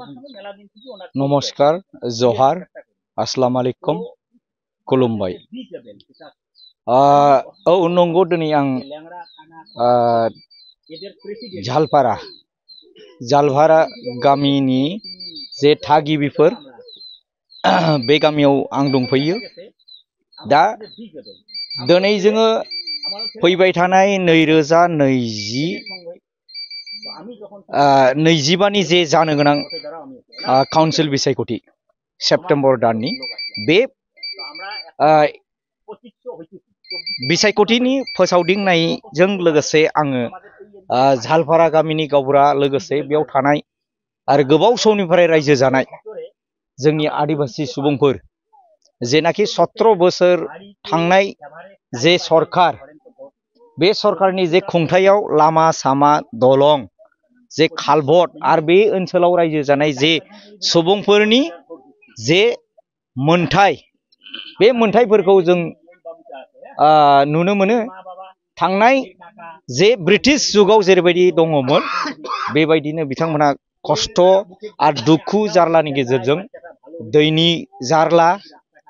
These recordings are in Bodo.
नमस्कार जोहार अस्सलाम वालेकुम खुलुमबाय नंगौ दिनै आं झालपारा गामिनि जे थागिबिफोर बे गामियाव आं दंफैयो दा दिनै जोङो फैबाय थानाय 2020 जे जानो गोनां काउन्सिल बिसायख'थि सेप्टेम्बर दाननि बे बिसायख'थिनि फोसावदिंनायजों लोगोसे आङो झालपारा गामिनि गावबुरा लोगोसे बेयाव थानाय आरो गोबाव समनिफ्राय रायजो जानाय जोंनि आदिबासि सुबुंफोर जेनाखि 17 बोसोर थांनाय जे सरकार बे सरकारनि जे खुंथायाव लामा सामा दलं जे खालभट आरो बे ओनसोलाव रायजो जानाय जे सुबुंफोरनि जे मोनथाय बे मोनथायफोरखौ जों नुनो मोनो थांनाय जे ब्रिटिश जुगाव जेरैबायदि दङमोन बेबायदिनो बिथांमोना खस्थ' आरो दुखु जारलानि गेजेरजों दैनि जारला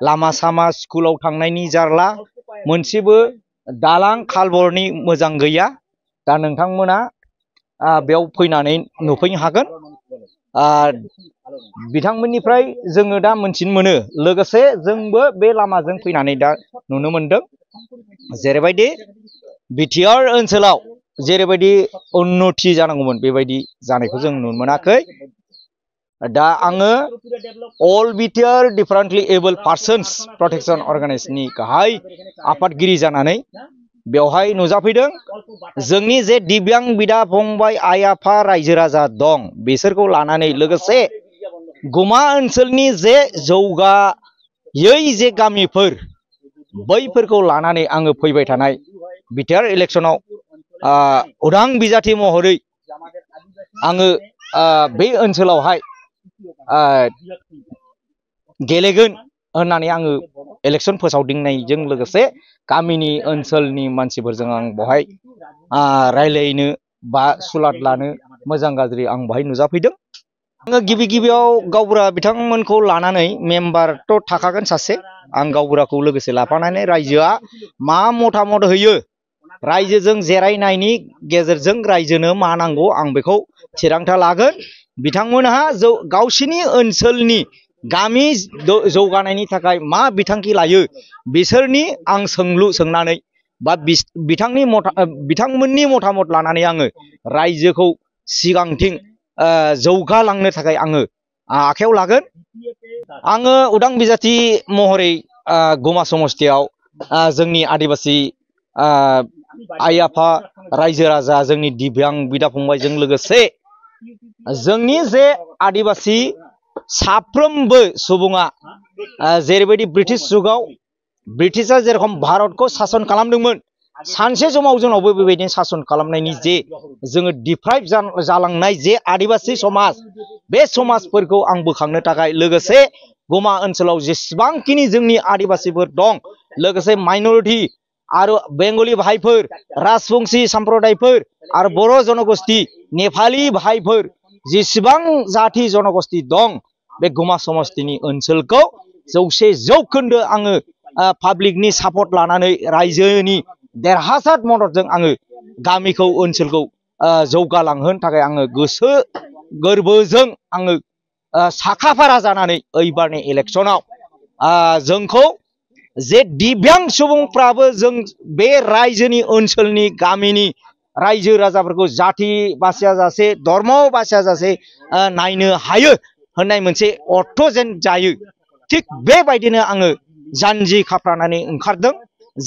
लामा सामा स्कुलाव थांनायनि जारला मोनसेबो दालां खालभटनि मोजां गैया दा नोंथांमोना बेयाव फैनानै नुफैनो हागोन बिथांमोननिफ्राय जोङो दा मोनथिनो मोनो लोगोसे जोंबो बे लामाजों फैनानै दा नुनो मोनदों जेरैबायदि बिटिआर ओनसोलाव जेरैबायदि उन्नति जानांगौमोन बेबायदि जानायखौ जों नुनो मोनाखै दा आङो all BTR differently able persons protection अर्गानाइजेशननि गाहाय आफादगिरि जानानै बेवहाय नुजाफैदों जोंनि जे दिव्यां बिदा फंबाय आइ आफा रायजो राजा दं बिसोरखौ लानानै लोगोसे गुमा ओनसोलनि जे जौगायै जे गामिफोर बैफोरखौ लानानै आङो फैबाय थानाय बिटिआर इलेक्सनाव उदां बिजाथि महरै आङो बे ओनसोलावहाय गेलेगोन होननानै आङो इलेक्सन फोसावदिंनायजों लोगोसे गामिनि ओनसोलनि मानसिफोरजों आं बहाय रायलायनो बा सुलाद लानो मोजां गाज्रि आं बहाय नुजाफैदों आङो गिबियाव गावबुरा बिथांमोनखौ लानानै मेम्बारथ' थाखागोन सासे आं गावबुराखौ लोगोसे लाफानानै रायजोआ मा मतामत होयो रायजोजों जिरायनायनि गेजेरजों रायजोनो मा नांगौ आं बेखौ थिरांथा लागोन बिथांमोनहा गावसिनि ओनसोलनि गामि जौगानायनि थाखाय मा बिथांखि लायो बिसोरनि आं सोंलु सोंनानै बा बिथांमोननि मतामत लानानै आङो रायजोखौ सिगांथिं जौगालांनो थाखाय आङो आखायाव लागोन आङो उदां बिजाथि महरै गुमा समस्थियाव जोंनि आदिबासि आइ आफा रायजो राजा जोंनि दिव्यां बिदा फंबायजों लोगोसे जोंनि जे आदिबासि साफ्रोमबो सुबुङा जेरैबायदि ब्रिटिश जुगाव ब्रिटिशआ जेरखम भारतखौ सासन खालामदोंमोन सानसे समाव जोंनावबो बेबायदिनो सासन खालामनायनि जे जोङो डिप्राइभ जालांनाय जे आदिबासि समाज बे समाजफोरखौ आं बोखांनो थाखाय लोगोसे गुमा ओनसोलाव जेसेबांखिनि जोंनि आदिबासिफोर दं लोगोसे माइनरिटि आरो बेंगलि भाइफोर राजबंशी सम्प्रदायफोर आरो बर' जनगोष्ठी नेपाली भाइफोर जेसेबां जाति जनगोष्ठी दं बे गुमा समस्थिनि ओनसोलखौ 100% आङो पाब्लिकनि सापर्ट लानानै रायजोनि देरहासार मददजों आङो गामिखौ ओनसोलखौ जौगालांहोनो थाखाय आङो गोसो गोरबोजों आङो साखाफारा जानानै एबारनि इलेक्सनाव जोंखौ जे दिव्यां सुबुंफ्राबो जों बे रायजोनि ओनसोलनि गामिनि रायजो राजाफोरखौ जाति बासिया जासे धर्म बासिया जासे नायनो हायो होननाय मोनसे अर्थ जेन जायो थिग बेबायदिनो आङो जानजि खाफ्रानानै ओंखारदों